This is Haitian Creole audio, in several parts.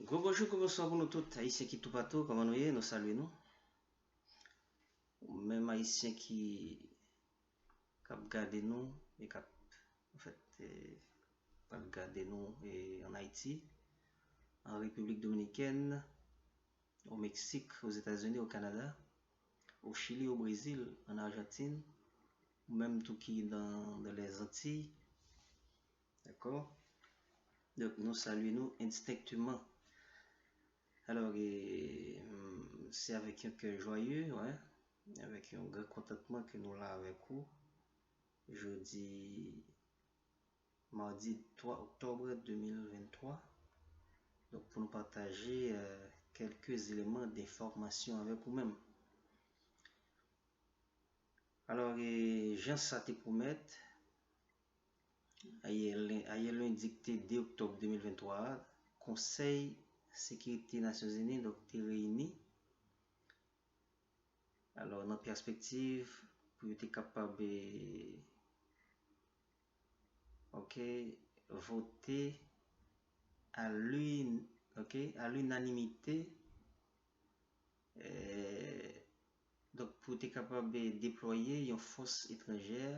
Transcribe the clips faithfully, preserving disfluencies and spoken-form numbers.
Gwo bonjou, gwo bonswa pou nou tout, Ayisyen ki toupatou, kòman nou ye? Nou salye nou. Ou menm Ayisyen ki, k ap gade nou e k ap, anfèt, eh, pral gade nou eh, ann Ayiti, an Repiblik Dominikèn, o Meksik, Ozetazini, o Kanada, o Chili, o Brezil, ann Ajantin, ou menm tou ki nan, nan Lèzantiy, dakò? Donk, nou salye nou endistenkteman. Alò, eh, mm, se avèk yon kè jwaye, wè, avèk yon gran kontantman ke nou la avèk ou, jodi madi twa oktòb de mil venntwa. Donk, pou nou pataje eh, kèlke eleman denfòmasyon avèk ou menm. Alò, eh, jan sa te pwomèt, ayè, len- ayè lendi ki te de oktòb de mil venntwa a, Konsèy Sekirite Nasyonzini, donk, te reyini. Alò, nan pèspektiv pou yo te kapab, eh, ok, vote à l'un- ok, à l'unanimité, eh, donk, pou te kapab deplwaye yon fòs etranjè,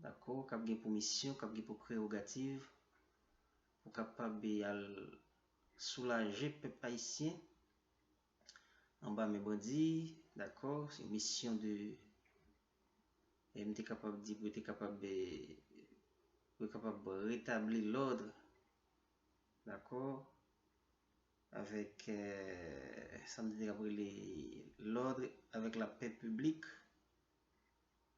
dakò, k ap gen pou misyon, k ap gen pou prerogativ, pou kapab al soulaje pèp ayisyen anba men bandi, dakò, se yon misyon de, e m te kapab di, pou te kapab, eh, pou kapab retabli lòd, dakò, avèk, eh, sa m te kapab rele lòd avèk lapè piblik,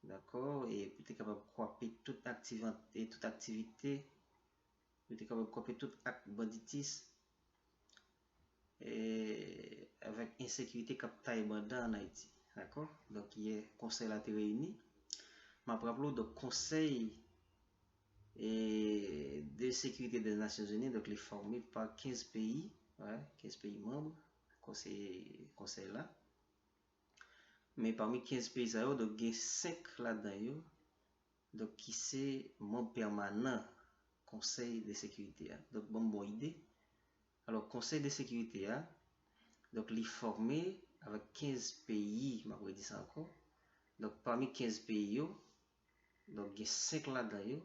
dakò, e pou te kapab kwape tout aktivan- e tout aktivite, pou te kapab kwape tout ak banditis, e avèk ensekirite k ap taye banda ann Ayiti, dakò? Donk, yè, konsèy la te reyini. M ap raple w, donk, Konsèy e de Sekirite de Nasyonzini, donk, li fòme pa kenz peyi, wè, kenz peyi manm konsèy, konsèy la. Men pami kenz peyi sa yo, donk, gen senk ladan yo, donk, ki se manm pèmanan Konsèy de Sekirite a. Donk, ban m ba w ide. Alò, Konsèy de Sekirite a, donk, li fòme avèk kenz peyi, m ap redi sa ankò. Donk, pami kenz peyi yo, donk, gen senk ladan yo,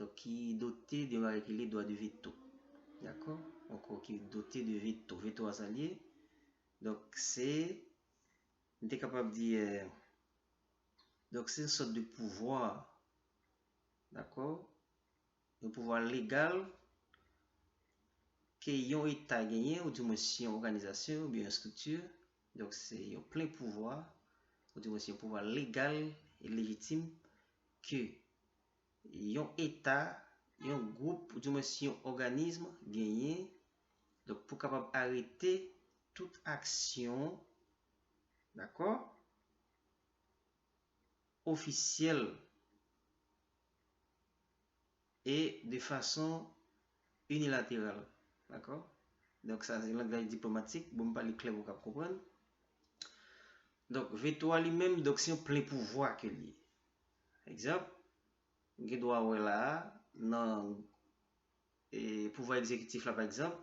donk, ki dote de yon bagay ki rele dwa de veto. Dakò? Ankò, ki dote de veto. Veto a sa l ye? Donk, se, m te kapab di, eh, donk, se yon sòt de pouvwa, dakò? Yon pouvwa legal ke yon Eta genyen, oudimwens yon òganizasyon oubyen yon estrikti, donk, se yon plen pouvwa, oudimwens yon pouvwa legal e lejitim ke yon Eta, yon gwoup, oudimwens yon òganis genyen, donk, pou kapab arete tout aksyon, dakò, ofisyèl e de fason inilateral. Dakò? Donk, sa se langaj diplomatik. Bon, m pale klè pou w kab konprann. Donk, veto a li menm, donk, se yon plen pouvwa ke l ye. Egzanp, m gen dwa wè la a, nan e, pouvwa egzekitif la, pa egzanp,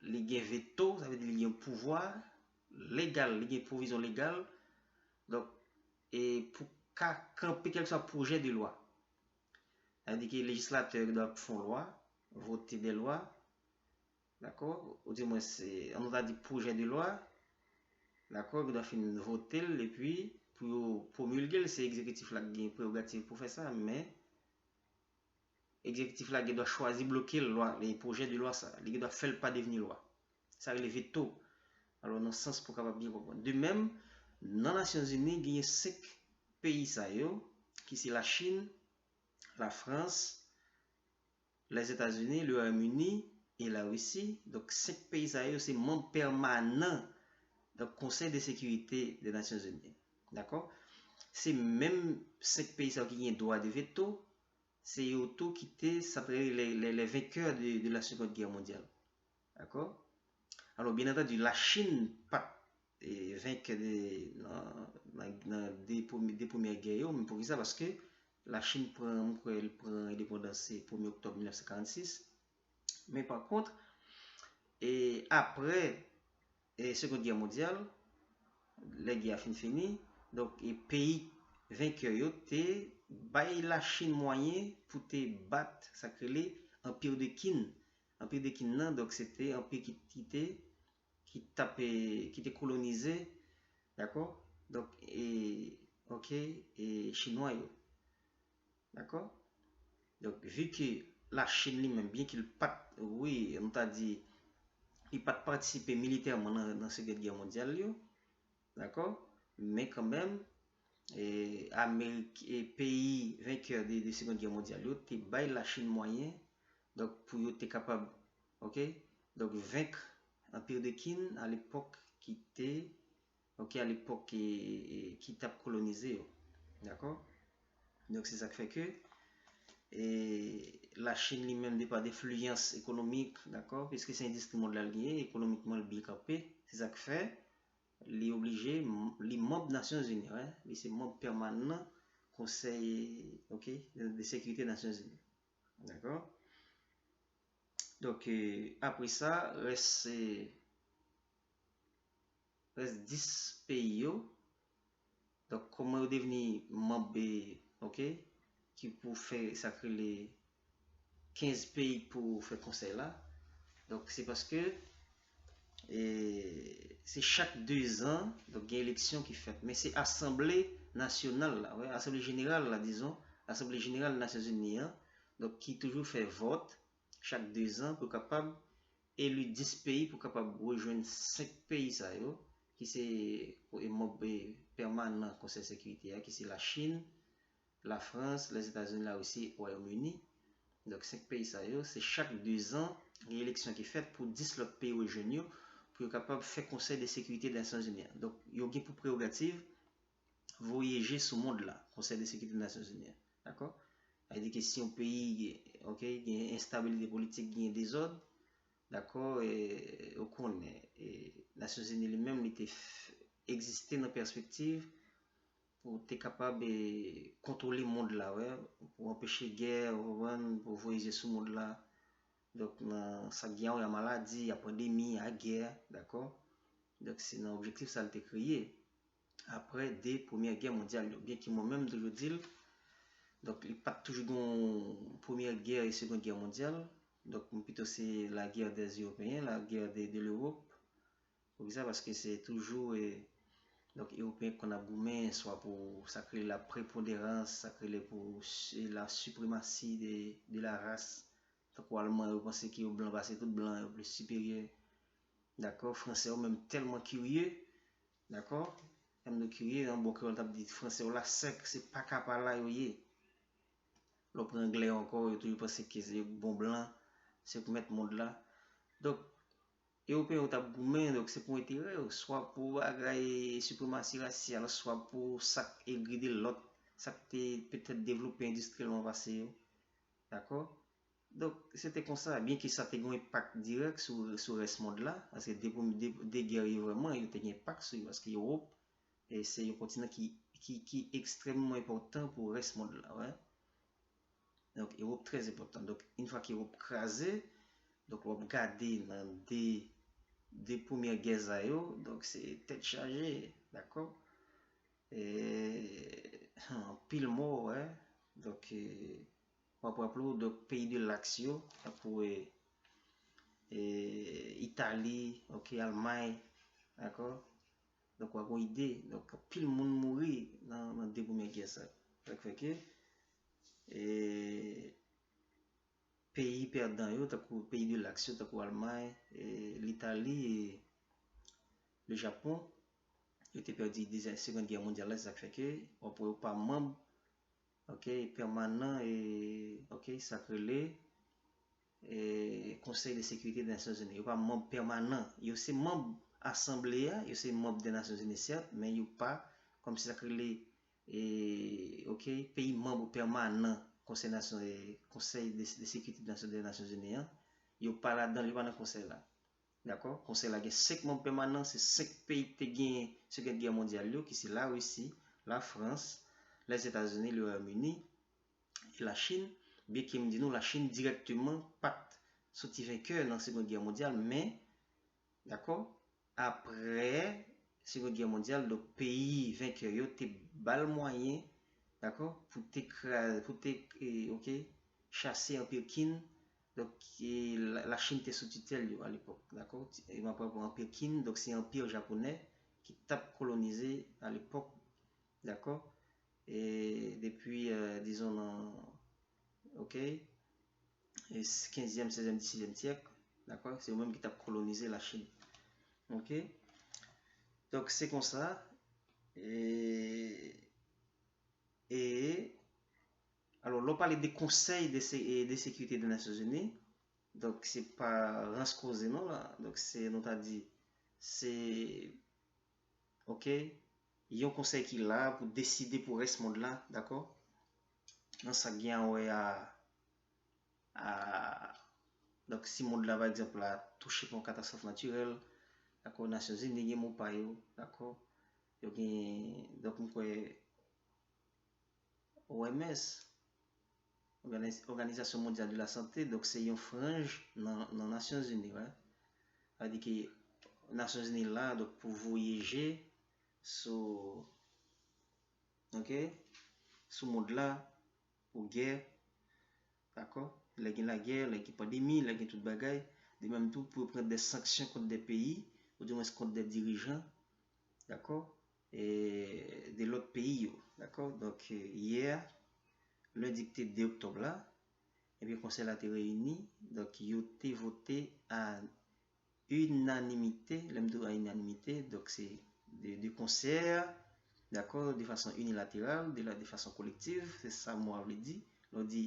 li gen veto, sa vle di li gen pouvwa legal, li gen pwovizyon legal. Donk, e pou ka kanpe kèlkeswa pwojè de lwa. Sa vle di ke lejislatè gen dwa fè yon lwa, vote de lwa, dakò? Oudimwens, se, an nou ta di pwojè de lwa, dakò, gen dwa fin vote l, epi pou yo pwomilge l, se egzekitif la ki gen prerogativ pou fè sa, men egzekitif la gen dwa chwazi bloke lwa, e pwojè de lwa sa. Li gen dwa fè l pa devni lwa. Sa rele veto. Alò, nan sans pou w kapab byen konprann. De menm, nan Nasyonzini, genyen senk peyi sa yo, ki se Lachin, Lafrans, Lèzetazini, le Wayòm Ini e Larisi. Donk, senk peyi sa yo se manm pèmanan, donk, Konsèy de Sekirite de Nasyonzini. Dakò? Se menm senk peyi sa yo ki gen dwa de veto, se yo tou ki te, sa te rele les, les, les vainqueurs de, de la Seconde Guerre mondiale. Dakò? Alò, byen antandi, Lachin pa t, e, vankè de, nan, nan, nan de premye, de premyè gè yo, men poukisa? Paske Lachin pran, m kwè, l pran endepandans se premye oktòb mil nèf san karannsis. Men pa kont, e apre e Segond Gè Mondyal, lè gè a fin fini, donk e peyi venkè yo te bay Lachin mwayen pou te bat sa k rele Anpir de Kin. Anpir de Kin nan, donk se te anpir ki, ki te ki t ap, e, ki te kolonize, dakò? Donk, e, oke, e, Chinwa yo. Dakò? Donk, vi ke Lachin li menm, byen ke l pa t, wi, nou ta di, li pa t patisipe militèman nan, nan Segond Gè Mondyal yo, dakò? Men kanmenm, e, Amerik, e, peyi venkè de, de Segond Gè Mondyal yo te bay Lachin mwayen, donk, pou yo te kapab, oke? Donk, venk Anpir de Kin alepòk ki te, oke, alepòk e, e, ki t ap kolonize yo. Dakò? Donk, se sa k fè ke e, Lachin li menm, de pa de enfliyans ekonomik, dakò, piske se endistri mond la l genyen, ekonomikman l byen kanpe, se sa k fè li oblije, li manb Nasyonzini, wi, li se manb pèmanan Konsèy, oke, de, de Sekirite Nasyonzini. Dakò? Donk, e, apre sa, rès, e, rès dis peyi yo. Donk, kòman yo devni manb, e, oke, ki pou fè sa k rele kenz peyi k pou fè konsèy la. Donk, se paske, e, se chak de zan, donk, gen eleksyon ki fèt. Men se Asanble Nasyonal la, wi, Asanble Jeneral la, dizon, Asanble Jeneral Nasyonzini an, donk, ki toujou fè vòt chak de zan pou kapab eli dis peyi pou kapab rejwenn senk peyi sa yo, ki se, e, manb, e, pèmanan Konsèy Sekirite a, ki se Lachin, Lafrans, Lèzetazini, Larisi, Wayòm Ini. Donk, senk peyi sa yo, se chak de zan, gen eleksyon ki fèt pou dis lòt peyi rejwenn yo, pou yo kapab fè Konsèy de Sekirite Nasyonzini an. Donk, yo gen pou prerogativ voye je sou mond la, Konsèy de Sekirite Nasyonzini an. Dakò? Sa vle di ke si yon peyi, oke, gen enstabilite politik, gen dezòd, dakò, e, ou konnen, e, Nasyonzini li menm, li te f-, egziste nan pèspektiv pou te kapab, e, kontwole mond la, wi, pou anpeche gè, ou konprann, pou voye je sou mond la. Donk, nan sa k gen, y a maladi, y a pandemi, y a gè, dakò? Donk, se nan objektif sa l te kreye. Apre de Premyè Gè Mondyal yo. Byen ke mwen menm, m toujou di l, donk, li pa t toujou gen yon Premyè Gè e Segond Gè Mondyal. Donk, m pito se la guerre des Européens, la guerre de, de l'Europe. Poukisa? Paske se toujou, e, donk, Ewopeyen k konn ap goumen, swa pou sa k rele la preponderans, sa k rele pou s-, la suprematie de, de la race. Tankou Alman yo panse ke yo blan pase tout blan, yo plis siperyè. Dakò? Fransè yo menm tèlman kirye, dakò? Tèlman kirye, an bon kreyòl t ap di, Fransè yo la sèk, se pa ka pa la yo ye. Lè w pran Anglè yo ankò, yo toujou panse ke se yo k bon blan, se yo k mèt mond la. Donk, Ewopeyen yo t ap goumen, donk se pou enterè yo, swa pou bagay sipremasi rasyal, swa pou sa k egri de lòt, sa k te petèt devlope endistriyèlman pase yo. Dakò? Donk, se te konsa, byen ke sa te gen yon enpak dirèk sou, sou rès mond la, paske de, de, de gè yo vrèman, yo te gen enpak sou yo, paske Ewòp, e se yon kontinan ki, ki, ki ekstrèmman enpòtan pou rès mond la, wi. Donk, Ewòp trè enpòtan. Donk, yon fwa ke Ewòp kraze, donk, w ap gade nan de, de premyè gè sa yo, donk, se tèt chaje, dakò? E, anpil mò, wi. Donk, e, w ap raple w, donk, peyi de laks yo, tankou, e, e, Itali, oke, Almay, dakò? Donk, w ap gen yon ide. Donk, anpil moun mouri nan, nan de premyè gè sa yo. Sa k fè ke, e, peyi pèdan yo, tankou peyi de laks yo, tankou Almay, e, Litali, e, le Japon, yo te pèdi Dezyèm, Segond Gè Mondyal la, se sa k fè ke w ap wè yo pa manb, oke, pèmanan, e, oke, sa k rele, e, Konsèy de Sekirite de Nasyonzini. Yo pa manb pèmanan. Yo se manb Asanble a, yo se manb de Nasyonzini, sèt, men yo pa, kòmsi sa k rele, e, oke, peyi manb pèmanan Konsèy Nasyon, e, Konsèy de, de Sekirite de Nasyon, de Nasyonzini an. Yo pa ladan l, yo pa nan konsèy la. Dakò? Konsèy la gen senk manb pèmanan, se senk peyi ki te genyen Segond Gè Mondyal yo, ki se Larisi, Lafrans, Lèzetazini, le Wayòm Ini, e Lachin, byenke m di nou Lachin dirèkteman pa t soti venkè nan Segond Gè Mondyal, men Dakò? Apre Segonn Gè Mondyal, donk, peyi venkè yo te ba l mwayen, dakò, pou te kraze, pou te, e, oke, chase Anpi Kin. Donk, e, la, Lachin te sou titèl yo alepòk, dakò? E m ap pran pou Anpi Kin, donk, se Anpi japonè ki t ap kolonize alepòk, dakò? E depi, e, dizon, nan, oke, e kenzyèm, sèzyèm, disetyèm syèk, dakò? Se yo menm ki t ap kolonize Lachin. Oke? Donk, se konsa. E, e, alò, lè w pale de Konsèy de, Se- e de Sekirite de Nasyonzini, donk, se pa rans koze non la. Donk, se, nou ta di, se, oke, yon konsèy ki la pou deside pou rès mond la, dakò? Nan sa k gen a wè a, a, donk, si mond la, pa egzanp, la touche pa yon katastwòf natirèl, dakò, Nasyonzini gen mo pa yo, dakò? Yo gen, donk, m kwè O M S, Òganiz- Òganizasyon Mondyal de la Sante, donk, se yon franj nan, nan Nasyonzini, wi. Sa vle di ke Nasyonzini la, donk, pou voye je sou, oke, sou mond la, pou gè, dakò? Lè gen lagè, lè gen pandemi, lè gen tout bagay, de menm tou pou yo pran de sanksyon kont de peyi, oudimwens kont de dirijan, dakò? E de lòt peyi yo, dakò? Donk, e, yè, lendi ki te de oktòb la, ebyen, konsèy la te reyini, donk, yo te vote a inanimite, lè m di a inanimite, donk, se de, de konsè, dakò, de fason inilateral, de la, de fason kolektiv, se sa mo a vle di. Lè w di,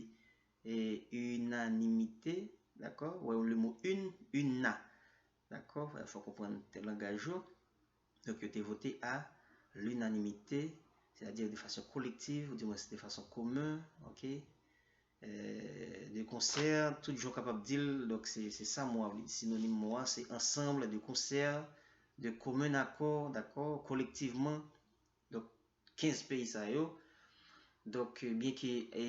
e, inanimite, dakò, wè, le mo une, una, dakò, fò w konprann langaj yo. Donk, yo te vote a linanimite, sètadi de fason kolektiv, oudimwens de fason komen, oke? Euh, de konsè, tout jan w kapab di l, donk se, se sa mo a vle di. Sinonim mo a, se ansanm, de konsè, de komen akò, dakò, kolektivman. Donk, kenz peyi sa yo. Donk, byenke, e,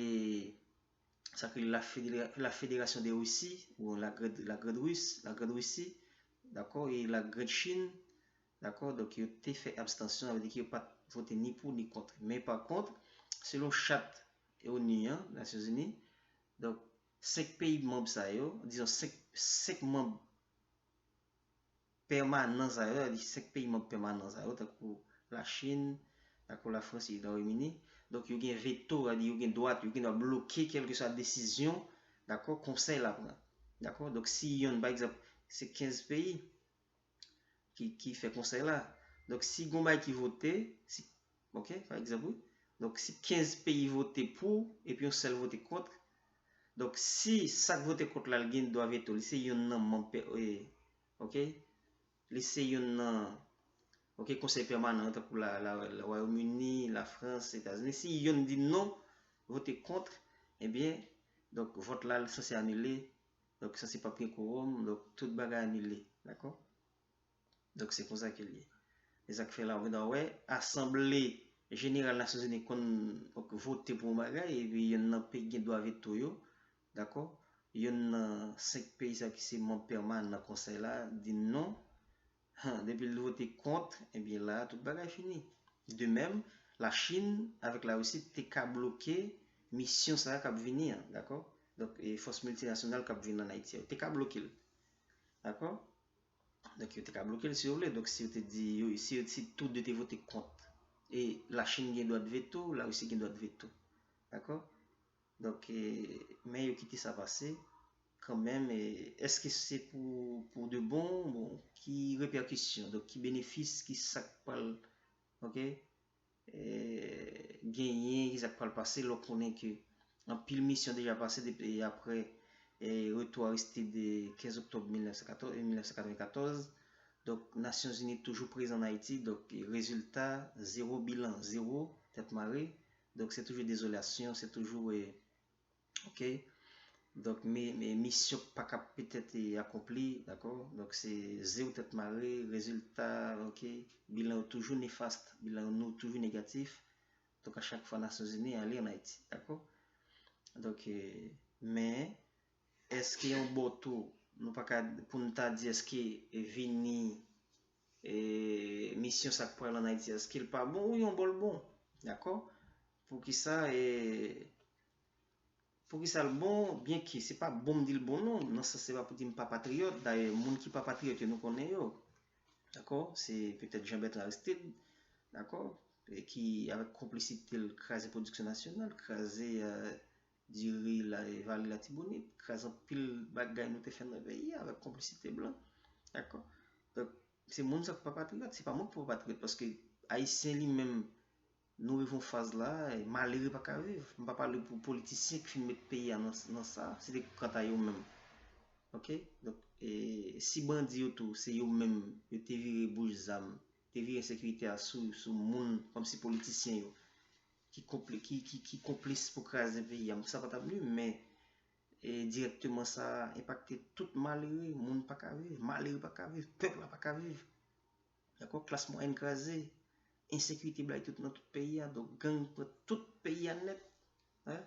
sa k rele la Fédéra- la Fédération de Russie, ou la Grande, la Grande Russe, la Grande Russie, dakò, e la Grande Chine, dakò, donk yo te fè abstansyon, sa vle di ke yo pa t vote ni pou ni kont. Men pa kont, selon chat ONU an, Nasyonzini, donk, senk peyi manm sa yo, dizon, senk, senk manm pèmanan sa yo, sa vle di senk peyi manm pèmanan sa yo, tankou Lachin, dakò, Lafrans e Wayòm Ini. Donk, yo gen veto, sa vle di yo gen dwa, yo gen dwa bloke kèlkeswa desizyon, dakò, konsèy la pran. Dakò? Donk, si yonn, pa egzanp, se kenz peyi ki, ki fè konsèy la. Donk, si gon bagay ki vote, si, oke, pa egzanp, wi. Donk, si kenz peyi vote pou, epi yon sèl vote kont, donk, si sa k vote kont la, l gen dwa veto, li se yonn nan manm, pe- e, oke, li se yonn nan, oke, konsèy pèmanan, tankou la, la, la Wayòm Ini, Lafrans, Etazini, si yonn di non, vote kont, ebyen, donk, vòt la, l sanse anile, donk, sanse p ap gen kowòm, donk, tout bagay anile, dakò? Donk, se konsa ke l ye. E sa k fè la, ou gen dwa wè, Asanble Jeneral Nasyonzini konn, ok, vote pou yon bagay, epi yonn nan peyi gen dwa veto yo, dakò? Yonn nan senk peyi sa ki se manm pèmanan nan konsèy la di non. Han, depi l vote kont, ebyen la, tout bagay fini. De menm, Lachin avèk Larisi te ka bloke misyon sa a k ap vini an, dakò? Donk, e fòs miltinasyonal k ap vin ann Ayiti a, yo te ka bloke l. Dakò? Donk, yo te ka bloke l si yo vle. Donk, si yo te di, yo, si, si tou de te vote kont, e Lachin gen dwa de veto, Larisi gen dwa de veto. Dakò? Donk, e, men yo kite sa pase kanmenm. E, èske se pou, pou de bon? Bon, ki repèkisyon? Donk, ki benefis? Ki sa k pral, oke? E, genyen, ki sa k pral pase, lè w konnen ke anpil misyon deja pase depi apre, e, retou Aristide kenz oktòb mil nèf san katòz, e, mil nèf san katrevenkatòz. Donk, Nasyonzini toujou prezan ann Ayiti. Donk, e, rezilta, zewo, bilan, zewo, tèt mare. Donk, se toujou dezolasyon, se toujou, e, oke? Donk, mi- mi- misyon k pa ka petèt, e, akonpli, dakò? Donk, se zewo tèt mare, rezilta, oke? Bilan yo toujou nefast, bilan nou toujou negatif. Donk, a chak fwa Nasyonzini ale ann Ayiti, dakò? Donk, e, men, èske yon bò tou, nou pa ka, pou n ta di èske vini, e, misyon sa k pral ann Ayiti, èske l pa bon? Wi, yon bò l bon. Dakò? Poukisa, e, poukisa l bon? Byenke se pa bon m di l bon non, nan sans se pa pou di m pa patriyòt. Dayè, moun ki pa patriyòt yo, nou konnen yo. Dakò? Se petèt Jean Bertrand Aristide, dakò? E ki, avèk konplisite l, kraze pwodiksyon nasyonal, kraze, e, diri la, e, Vale Latibonit, kraze anpil bagay nou te fè nan peyi a avèk konplisite blan. Dakò? Donk, se moun sa k pa patriyòt, se pa mwen k pa patriyòt, paske Ayisyen li menm, nou rive yon faz la, e, malere pa ka viv. M pa pale pou politisyen ki fin met peyi a nan, nan sa, se te kanta yo menm. Oke? Donk, e, si bandi yo tou, se yo menm, yo te vire bouch zam, te vire ensekirite a sou, sou moun, kòmsi politisyen yo, ki konpli-, ki, ki, ki konplis pou kraze peyi a, sa pa t ap ni, men, e, dirèkteman sa enpakte tout malere, moun pa ka viv, malere pa ka viv, pèp la pa ka viv. Dakò? Klas mwayèn kraze, ensekirite blayi tout nan tout peyi a, donk gang pran tout peyi a nèt. Hein?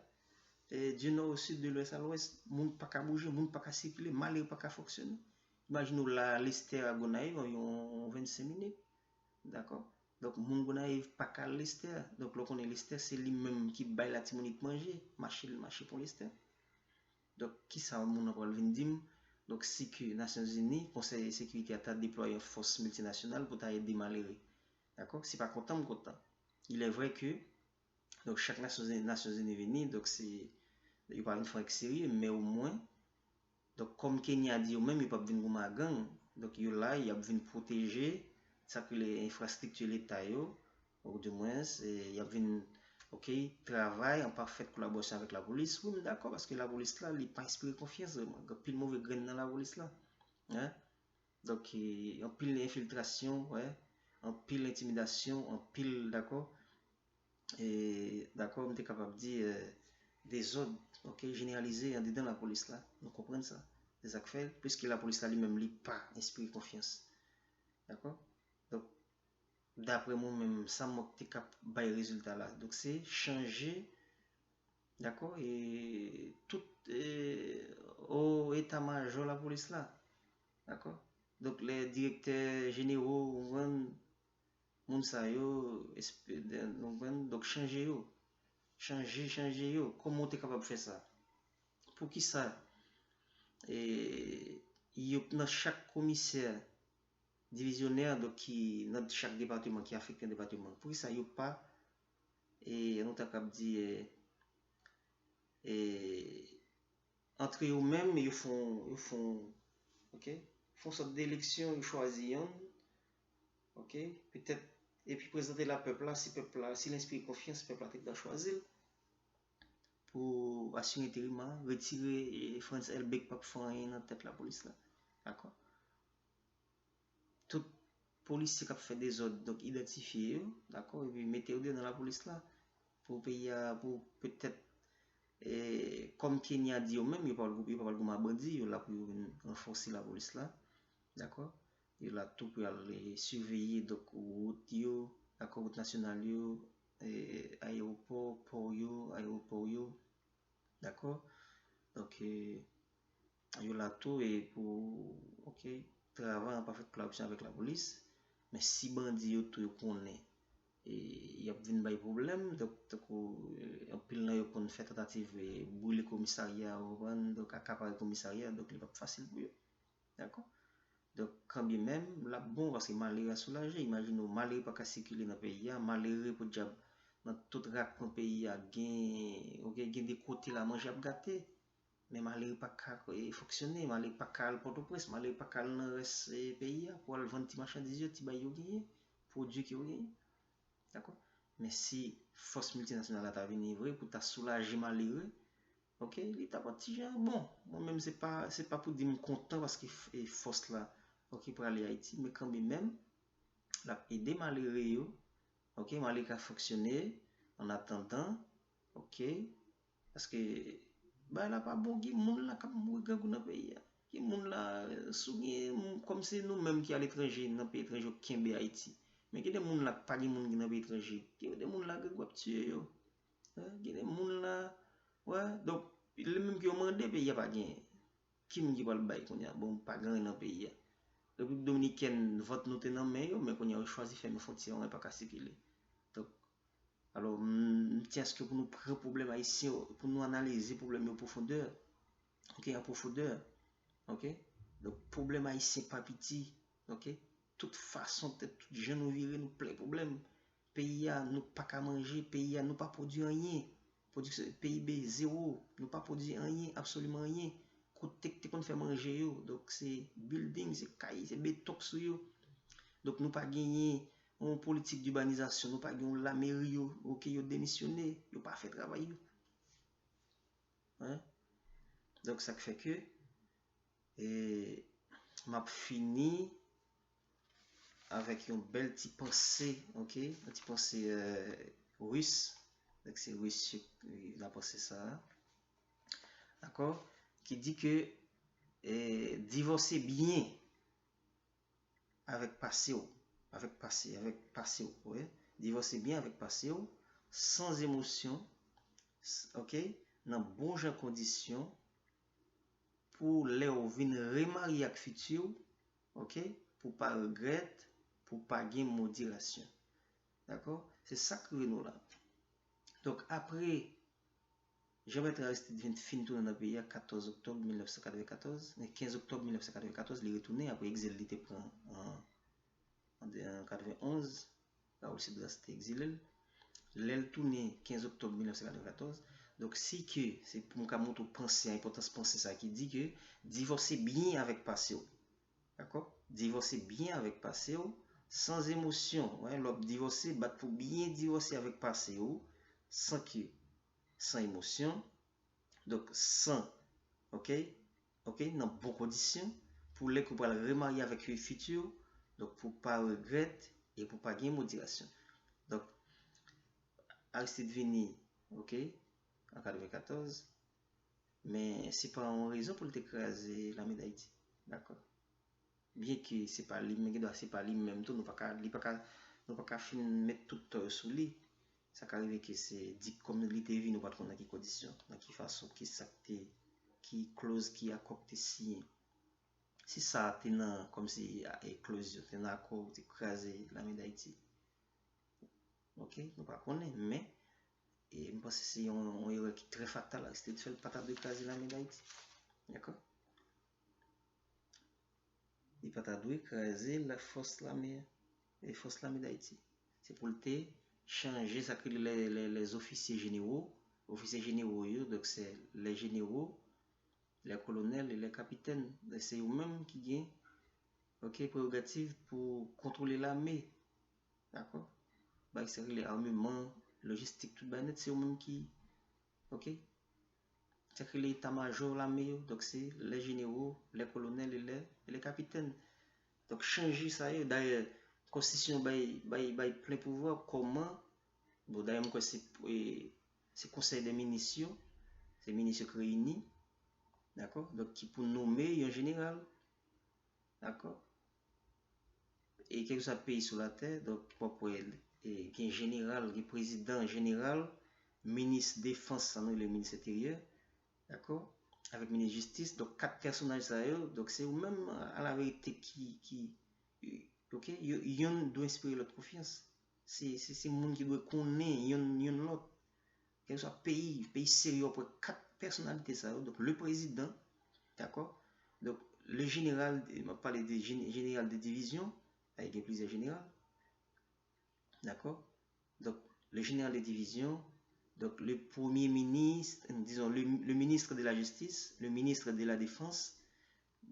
E, du nord au sud, de l'ouest à l'ouest, moun pa ka bouje, moun pa ka sikile, malere pa ka fonksyone. Imajine w la, Lestè a Gonayiv, yon vennsenk minit. Dakò? Donk, moun Gonayiv pa ka al Lestè. Donk, lè w konnen Lestè, se li menm ki bay Latibonit manje. Mache, l mache pon Lestè. Donk, kisa moun nan pral vin di m? Donk, si ke Nasyonzini, Konsèy Sekirite a ta deplwaye yon fòs miltinasyonal pou ta ede malere. Dakò? Se pa kontan m kontan. Il est vrai que, donk, chak Nasyonzini, Nasyonzini vini, donk, se, yo pa vin fè yon serye, men omwen, donk, kòm Kenya di yo menm, yo p ap vin goumen ak gang. Donk, yo la, y ap vin pwoteje sa k rele enfrastrikti Leta yo, ou dimwens, e, y ap vin, oke, travay an pafèt kolaborasyon avèk lapolis. Wi, m dakò, paske lapolis la, li pa enspire konfyans vrèman. Gen anpil move grenn nan lapolis la. Hein? Donk, e, anpil enfiltrasyon, wè, anpil entimidasyon, anpil, dakò, e, dakò, m te kapab di, e, dezòd, oke, jeneralize andedan lapolis la. Nou konprann sa. Se sa k fè, piske lapolis la li menm, li pa enspire konfyans. Dakò? Donk, daprè mwen menm, sa m wè k te kap bay rezilta la. Donk, se chanje, dakò, e tout, e, o eta majò lapolis la. Dakò? Donk, lè direktè jenero, ou konprann, moun sa yo, espe-, de-, ou konprann, donk, chanje yo. Chanje, chanje yo. Kòman w te kapab fè sa? Poukisa, e, yo nan chak komisè divizyonè, donk, ki nan chak depatman, ki afekte yon depatman, poukisa yo pa, e, nou ta kab di, e, e, antre yo menm, yo fè yon, yo fè yon, oke, fè yon sòt de eleksyon, yo chwazi yonn, oke, petèt, epi prezante l a pèp la, si pèp la, si l enspire konfyans, pèp la te ka chwazi l pou asire enterim la, retire, e, Frantz Elbé k p ap fè anyen nan tèt lapolis la. Dakò? Tout polisye k ap fè dezòd, donk, idantifye yo, dakò, epi mete yo deyò nan lapolis la, pou peyi a, pou petèt, e, kòm Kenya di yo menm, yo pa pral, yo pa pral goumen ak bandi, yo la pou yo vin ranfòse lapolis la, dakò? Yo la tou pou y al, e, siveye, donk, wout yo, dakò, wout nasyonal yo, e, ayewopò, pò yo, ayewopò yo, dakò? Donk, e, yo la tou e pou, oke, travay an pafèt kolaborasyon avèk lapolis. Men si bandi yo tou yo konnen, e, y ap vin bay pwoblèm, donk, tankou, e, anpil nan yo konn fè tantativ, e, brile komisarya, ou konprann, donk, akapare komisarya, donk, li p ap fasil pou yo. Dakò? Donk, kanbyenmenm, l ap bon, paske malere a soulaje. Imajine w, malere pa ka sikile nan peyi a, malere podyab nan tout rakwen peyi a, gen, oke, gen de kote la manje ap gate. Men malere pa ka, e, fonksyone, malere pa ka al Pòtoprens, malere pa ka al nan rès, e, peyi a pou al vann ti machandiz yo, ti bay yo genyen, pwodui ke yo genyen. Dakò? Men si fòs miltinasyonal la ta vini vre pou ta soulaje malere, oke, li t ap yon ti jan bon. Mwen menm, se pa, se pa pou di m kontan paske f-, e, fòs la, oke, prale Ayiti, men kanmenm, l ap ede malere yo, oke, malere ka fonksyone, an atandan, oke, paske bagay la pa bon, gen moun la k ap mouri grangou nan peyi a. Gen moun la, si w gen, kòm se nou menm ki aletranje, nan peyi etranje, yo kenbe Ayiti. Men gen de moun la k pa gen moun ki nan peyi etranje. Gen de moun la grangou ap tiye yo. Hein, gen de moun la, wè, donk, lè menm ke yo mande, peyi a pa genyen. Ki moun ki pral bay kounye a? Bon, pa gen anyen nan peyi a. Repiblik Dominikèn, vant nou te nan men yo, men kounye a yo chwazi fèmen fwontyè, anyen pa ka sikile. Donk, alò, m, m tyen aske pou nou pran pwoblèm ayisyen yo, pou nou analize pwoblèm yo pwofondè. Ok, an pwofondè. Ok? Donk, pwoblèm ayisyen pa piti. Ok? Tout fason, tout jan nou vire, nou plen pwoblèm. Peyi a, nou pa ka manje. Peyi a, nou pa pwodui anyen. Pwodiksyon, P I B, zewo. Nou pa pwodui anyen, absoliman anyen. Kote k te konn fè manje yo? Donk, se building, se kay, se beton k sou yo. Donk, nou pa genyen yon politik dibanizasyon, nou pa gen yon lameri yo, ok, yo demisyone, yo pa fè travay yo. Hein? Donk, sa k fè ke, e, m ap fini avèk yon bèl ti panse, ok? Yon ti panse, euh, ris. Donk, se ris yo, euh, nan panse sa a. Dakò? Ki di ke, e, divòse byen avèk pase w, avèk pase, avèk pase w, wi. Divòse byen avèk pase w, san emosyon, s-, ok, nan bon jan kondisyon, pou lè w vin remarye ak fiti w, ok, pou pa regrèt, pou pa gen modirasyon. Dakò? Se sa k rive nou la. Donk, apre Jean Bertrand Aristide vin fin tounen nan peyi a katòz oktòb mil nèf san katrevenkatòz, men kenz oktòb mil nèf san katrevenkatòz, li retounen apre egzil li te pran an, an, an katrevenonz. Raoul Cédras te egzile l. Lè l tounen kenz oktòb mil nèf san katrevenkatòz, donk si ke, se pou m ka montre w panse a, enpòtans panse sa ki di ke divòse byen avèk pase w. Dakò? Divòse byen avèk pase w, san emosyon. Wè, lè w ap divòse, bat pou byen divòse avèk pase w, san ke, san emosyon. Donk, san, ok? Ok, nan bon kondisyon, pou lè ke w pral remarye avèk fiti w, donk, pou pa regrèt e pou pa gen modirasyon. Donk, Aristide vini, ok, an katrevenkatòz, men se pa yon rezon pou l te kraze Lame Dayiti. Dakò? Byen ke se pa li, men gen dwa se pa li menm tou, nou pa ka, li pa ka, nou pa ka fin met tout tò yo sou li. Sa ka rive ke se di kòm li te vini, nou pa t konn nan ki kondisyon, nan ki fason, ki sa k te, ki kloz, ki akò k te siyen. Si sa te nan, kòmsi, a, e kloz yo, te nan akò, te kraze Lame Dayiti. Ok, nou pa konnen, men, e m panse se yon, yon erè ki trè fatal, Aristide fè, l pa ta dwe kraze Lame Dayiti. Dakò? Li pa ta dwe kraze lafòs lame a, e fòs lame Dayiti. Se pou l te chanje sa k rele lè, lè, lè zofisye jenero, ofisye jenero yo, donk se lè jenero, lè kolonèl e lè kapitèn. Se yo menm ki gen, ok, prerogativ pou kontwole lame. Dakò? Bay sa k rele ameman, lojistik, tout bay nèt, se yo menm ki, ok? Sa k rele eta majò lame yo, donk se lè jenero, lè kolonèl e lè, e lè kapitèn. Donk chanje sa yo, dayè, konstitisyon bay, bay, bay plen pouvwa, kòman, bon, dayè, m kwè se, e, se konsèy dè minis yo, se minis yo k reyini, dakò? Donk ki pou nonmen yon jeneral, dakò? E kèlkeswa peyi sou latè, donk, w ap wè, e, gen jeneral, gen prezidan jeneral, minis defans, sa nou rele minis enteryè, dakò? Avèk minis jistis, donk, kat pèsonaj sa yo, donk, se yo menm, alaverite, ki, ki, e, ok, yo, yonn dwe enspire lòt konfyans. Se, se, se moun ki dwe konnen yonn, yonn lòt. Kèlkeswa peyi, peyi serye, w ap wè kat pèsonalite sa yo. Donk, le prezidan, dakò? Donk, le jeneral, m ap pale de jene-, jeneral de divizyon, la, gen plizyè jeneral, dakò? Donk, le jeneral de divizyon, donk, le premye minis, dizon, le, le ministre de la justice, le ministre de la défense,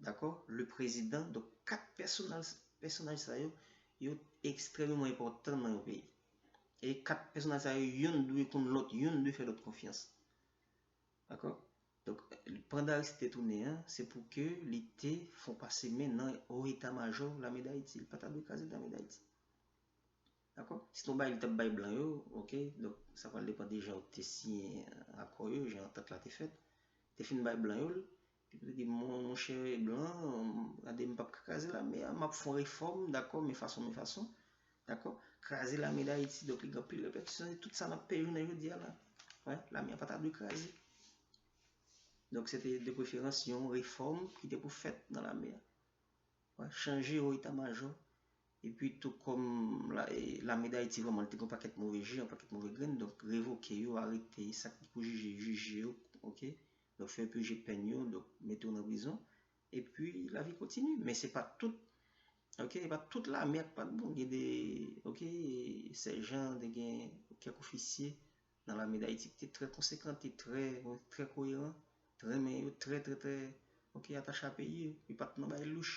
dakò? Le prezidan, donk, kat pèsonaj, pèsonaj sa yo, yo ekstrèmeman enpòtan nan yon peyi. E kat pèsonaj sa yo, yonn dwe konn lòt, yonn dwe fè lòt konfyans. Dakò? Donk, pandan Aristide te tounen an, se pou ke li te fè yon pase men nan o eta majò lame Dayiti. Li pa ta dwe kraze lame Dayiti. Dakò? Sinon, bay li t ap bay blan yo, ok? Donk, sa pral depann de jan yo te siyen akò yo, jan antant la te fèt. Te fin bay blan yo l, epi te di, mon, monchè blan, gade, m p ap ka kraze lame a, m ap fè yon refòm, dakò, men fason, men fason, dakò? Kraze lame Dayiti, donk li gen anpil repèkisyon, e tout sa n ap peye jounen jodi a la. Wè, lame a pa ta dwe kraze. Donk, se te de preferans yon refòm ki te pou fèt nan lame a. Wè, chanje yon eta majò. Epi tou kòm la, e, lame Dayiti vrèman li te gen yon pakèt move je, yon pakèt move grenn, donk revoke yo, arete sa ki pou jije, jije yo, oke? Donk fè yo pije pèn yo, donk mete yo nan prizon. Epi lavi kontinye. Men se pa tout, oke, se pa tout lame a k pa t bon. Gen de, oke, sèjan, te gen kèk ofisye nan lame Dayiti ki te trè konsekan, te trè, trè koyeran, trè men yo, trè, trè, trè, oke, atache a peyi yo. Yo pa t nan bagay louch.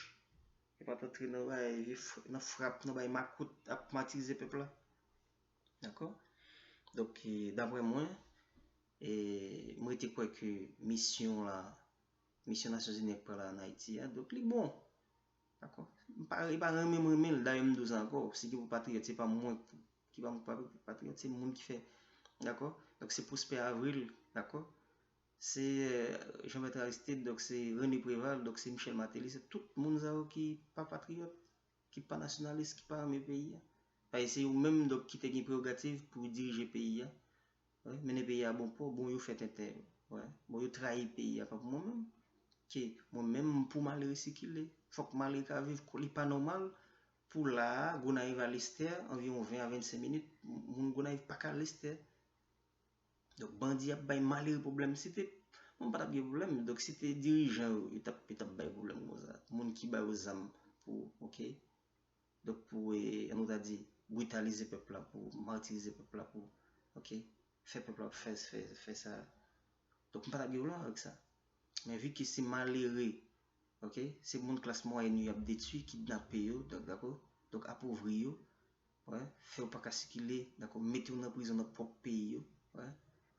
Yo pa t antre nan bagay, vye fr-, nan frap, nan bagay makout, ap matirize pèp la. Dakò? Donk, e, daprè mwen, e, mwen rete kwè ke misyon la, misyon Nasyonzini ak pral la ann Ayiti a, donk li bon. Dakò? M pa, e pa renmen m renmen l, dayè m di w sa ankò, si gen pou patriyòt, se pa mwen ki, ki pa mwen ki pa patriyòt, se moun ki fè. Dakò? Donk se Prosper Avril, dakò? Se, e, Jean Bertrand Aristide, donk se René Préval, donk se Michel Martelly, se tout moun sa yo ki pa patriyòt, ki pa nasyonalis, ki pa renmen peyi a. Paske se yo menm, donk, ki te gen prerogativ pou dirije peyi a. Wi, mennen peyi a bon pò, bon, yo fè tenten yo. Wi, bon, yo trayi peyi a, pa pou mwen menm. Ke mwen menm, pou malere sikile, fòk malere ka viv, li pa nòmal pou la a, Gonayiv a Lestè, anviwon ven a vennsenk minit, moun Gonayiv pa ka al Lestè. Donk, bandi ap bay malere pwoblèm. Si te, mwen pa t ap gen pwoblèm. Donk, si te dirijan yo, yo t ap, yo t ap bay pwoblèm konsa. Moun ki ba yo zam pou, oke. Donk, pou, e, an nou ta di, britalize pèp la, pou matirize pèp la, pou, oke, fè pèp la fè, fè, fè sa. Donk, m pa t ap gen pwoblèm avèk sa. Men vi ke se malere, oke, se moun klas mwayèn yo y ap detwi, kidnape yo, donk, dakò? Donk, apovri yo, wè, fè yo pa ka sikile, dakò, mete yo nan prizon nan pwòp peyi yo, wè.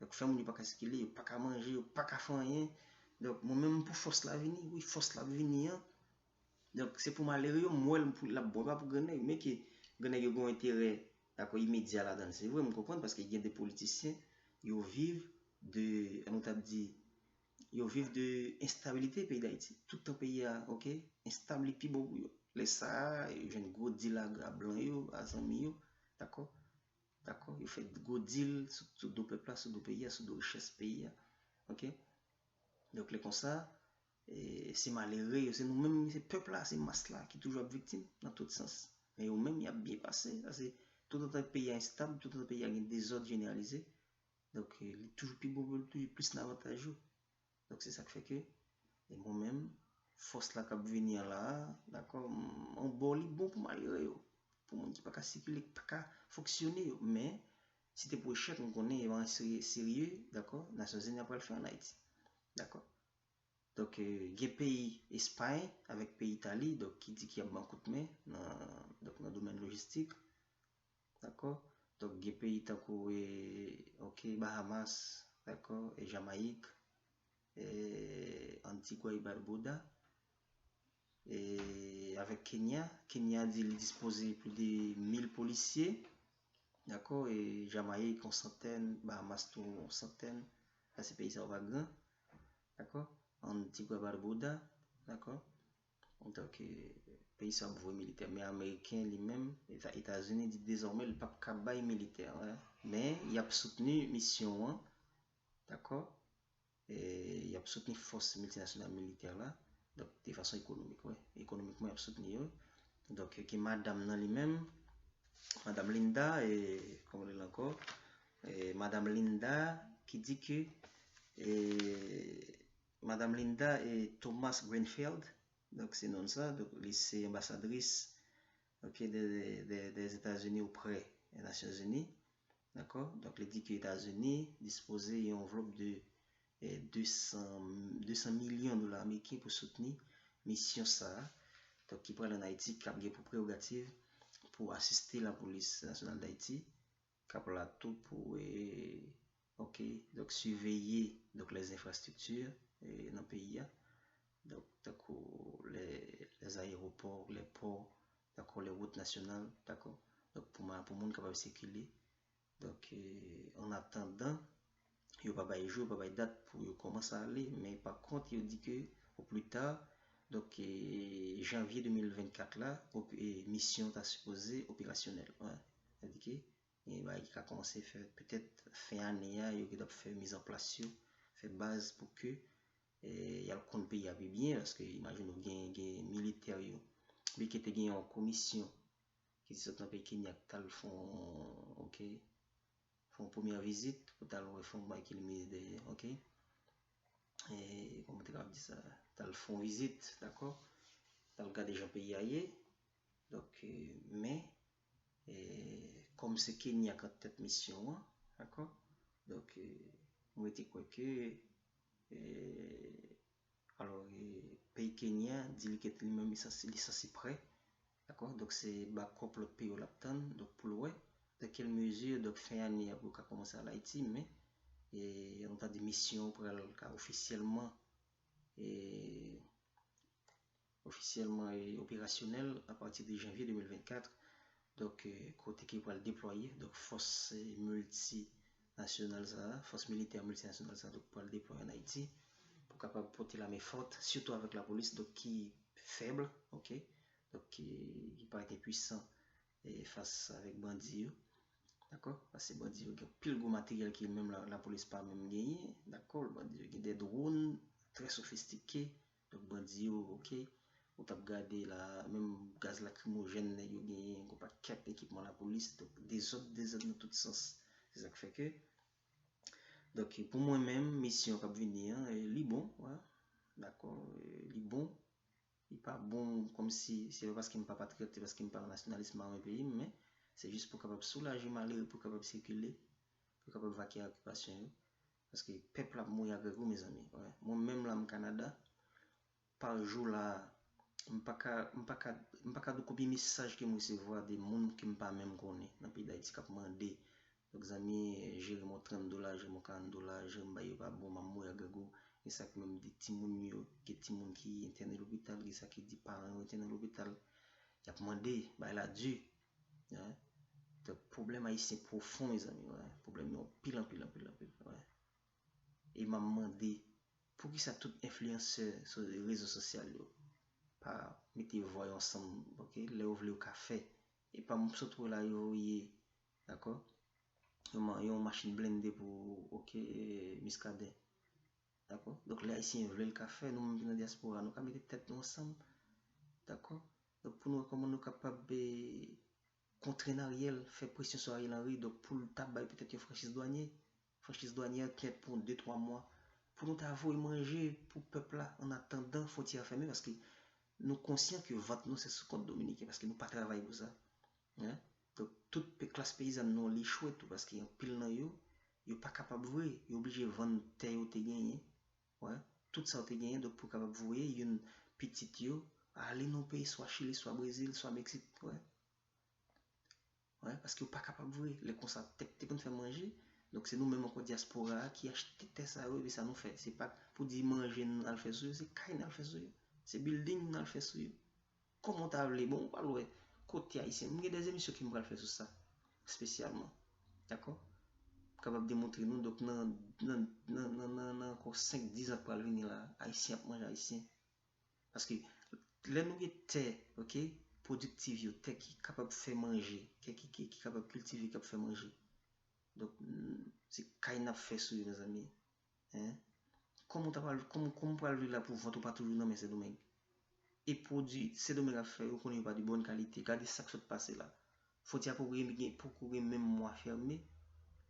Donk, fè moun yo pa ka sikile, yo pa ka manje, yo pa ka fè anyen. Donk, mwen menm pou fòs la vini, wi, fòs la ap vini an. Donk, se pou malere yo, m wè l pou l ap bon, pa pou grannèg, men ke grannèg yo gen yon enterè, dakò, imedya ladan l. Se vre, m konprann, paske gen de politisyen, yo viv de, an nou t ap di, yo viv de enstabilite peyi Dayiti. Tout tan peyi a, oke, enstab, li pi bon pou yo. Lè sa a, yo jwenn gwo dil a, a blan yo, a zanmi yo, dakò? Dakò? Yo fè gwo dil sou, sou do pèp la, sou do peyi a, sou do richès peyi a. Oke? Donk, lè konsa, e, se malere yo, se nou menm, se pèp la, se mas la ki toujou ap viktim nan tout sans. Men yo menm, y ap byen pase. Sa se toutotan peyi a enstab, toutotan peyi a gen dezòd jeneralize, donk, e, li toujou pi bon pou yo, toujou plis nan avantaj yo. Donk, se sa k fè ke, e mwen menm, fòs la k ap vini an la a, dakò, m, on bò li bon pou malere yo, pou moun ki pa ka sikile, ki pa ka fonksyone yo. Men, si te pou echèk, m konnen e pa yon serye, serye, dakò, Nasyonzini ap pral fè ann Ayiti. Dakò? Donk, e, gen peyi Espay avèk peyi Itali, donk, ki di ki ap ban kout men nan, donk, nan domèn lojistik. Dakò? Donk, gen peyi tankou, e, oke, Bahamas, dakò, e Jamayik, e Antigua e Barbuda, e avèk Kenya. Kenya di li dispoze plis de mil polisye, dakò, e Jamayik yon santèn, Bahamas tou yon santèn, paske peyi sa yo pa gran, dakò, Antigua Barbuda, dakò. Donk, e, peyi sa ap voye militè, men Ameriken li menm, Eta-, Etazini di dezòmè li p ap ka bay militè, wi. Men, y ap soutni misyon an, dakò? E, y ap soutni fòs miltinasyonal militè la, donk, de fason ekonomik, wi. Ekonomikman, y ap soutni yo. Donk, ki madanm nan li menm, Madanm Linda, e, kòman li rele ankò? E, Madanm Linda ki di ke, e, Madanm Linda e Thomas Greenfield, donk se non sa, donk li se anbasadris, oke, de, de, de, des États-Unis auprès des Nations Unies, dakò? Donk li di ke Etazini dispoze yon anvlòp de, e, de san, de san milyon dola ameriken pou soutni misyon sa a, donk ki pral ann Ayiti, k ap gen pou prerogativ pou asiste Lapolis Nasyonal d Ayiti, k ap la tou pou, e, oke, donk, siveye, donk, les infrastructures, e, nan peyi a. Donk, tankou les, les aéroports, les ports, dakò, les routes nationales, dakò. Donk, pou ma-, pou moun kapab sikile. Donk, e, an atandan, yo pa bay jou, yo pa bay dat pou yo kòmanse ale, men pa kont, yo di ke, au plus tard, donk, e, janvye de mil vennkat la, op-, e, misyon ta sipoze operasyonèl. Wi. Sa di ke, gen bagay ki ka kòmanse fè, petèt fen ane a, yo gentan ap fè mizanplas yo, fè baz pou ke e, y al konn peyi a pi byen, paske imajine w gen, gen militè yo, byen ke te gen yon komisyon ki te sot nan peyi Kenya k t al fè yon, oke, fè yon premyè vizit, pou t al wè fè yon bagay ki li mete dèyè, oke. E, kòman te kapab di sa? T al fè yon vizit, dakò? T al gade jan peyi a ye. Donk, e, men, e, kòm se Kenya k an tèt misyon an, dakò? Donk, e, mwen te kwè ke, e, alò, e, peyi Kenya di li ke li menm li sanse, li sanse prè, dakò? Donk, se backup lòt peyi yo l ap tann, donk, pou l wè dans quelle mesure, donk, fen ane a pou yo ka kòmanse al Ayiti, men, e, nou ta di misyon pral ka ofisyèlman, e, ofisyèlman e operasyonèl apati de janvye de mil vennkat. Donk, e, kote ke pral deplwaye, donk, fòs, e, miltinasyonal sa a, fòs militè miltinasyonal sa a, donk, pral deplwaye an Ayiti pou kapab pote lame fòt, sitou avèk lapolis, donk, ki fèb, oke, donk, ki, ki parèt enpwisan, e, fas avèk bandi yo. Dakò? Paske bandi yo gen pil gwo materyèl ke menm la, lapolis pa menm genyen. Dakò? Bandi yo gen de dwòn trè sofistike. Donk, bandi yo, oke, ou t ap gade la, menm gaz lakrimojèn nèg yo genyen, yon pakèt ekipman lapolis. Donk, dezòd, dezòd nan tout sans. Se sa k fè ke, donk, pou mwen menm, misyon k ap vini an, e, li bon, wè. Dakò? E, li bon. Li pa bon kòmsi, se pa paske m pa patriyòt, se paske m pa yon nasyonalis, m pa renmen peyi m, men se jis pou kapab soulaje malere, pou kapab sikile, pou kapab vake a okipasyon yo. Paske pèp la ap mouri a grangou, mezanmi. Wè. Mwen menm la, m Kanada, pa jou la, m pa ka, m pa ka, m pa ka di w konbyen mesaj ke m resevwa de moun ke m pa menm konnen nan peyi Dayiti k ap mande, donk, zanmi, jere m yon trant dola, jere m yon karant dola, jere m bay yo pa bon, m ap mouri a grangou. Gen sa ki menm di timoun yo, gen timoun ki entène lopital, gen sa ki di paran yo entène lopital. Y ap mande, bagay la di. Hein? Donk, pwoblèm ayisyen pwofon, mezanmi, wè. Pwoblèm yo anpil, anpil, anpil, anpil, wè. E m ap mande, poukisa tout enfliyansè sou rezo sosyal yo pa mete vwa yo ansanm, oke? Lè yo vle yo ka fè. E pa m sot wè la yo voye, dakò? Yon ma-, yon machin blende pou, oke, Muscadin. Dakò? Donk, lè Ayisyen vle l ka fè, nou menm ki nan dyaspora, nou ka mete tèt nou ansanm. Dakò? Donk, pou nou wè kòman nou kapab, e, kontrenn Ariel, fè presyon sou Ariel Henry, donk, pou l ta bay petèt yon franchiz dwanye. Franchiz dwanyè kèt pou de, twa mwa. Pou nou ta voye manje pou pèp la, an atandan fwontyè a fèmen, paske nou konsyan ke vant nou se sou kont dominiken, paske nou pa travay pou sa. Hein? Donk, tout pe-, klas peyizàn nou an, li echwe tou, paske anpil nan yo, yo pa kapab vre, yo oblije vann tè yo te genyen. Wè, tout sa yo te genyen, donk pou kapab voye youn pitit yo ale nan yon peyi, swa Chili, swa Brezil, swa Meksik, wè. Wè, paske yo pa kapab vre. Lè konsa, tèt te konn fè manje. Donk, se nou menm ankò dyaspora a ki achte tè sa yo, epi sa nou fè. Se pa pou di manje n al fè sou yo, se kay n al fè sou yo. Se building n al fè sou yo. Kòman w ta vle? Bon, ou pral wè kote ayisyen. M gen de emisyon ke m pral fè sou sa, espesyalman. Dakò? Kapab demontre nou, donk, nan, nan, nan, nan, nan, nan ankò senk, diz an k pral vini la, ayisyen ap manje ayisyen. Paske lè nou gen tè, oke, pwodiktiv yo, tè ki kapab fè manje, tè ki, ki, ki kapab kiltive, k ap fè manje. Donk, n-, se kay n ap fè sou yo, mezanmi. Hein? Kòman w ta pral, kòman, kòman w pral viv la pou vant ou pa toujou nan men Sendomeng? E pwodui Sendomeng ap fè, ou konnen yo pa de bòn kalite. Gade sa k sot pase la. Fwontyè a poko gen, gen, poko gen menm mwa fèmen.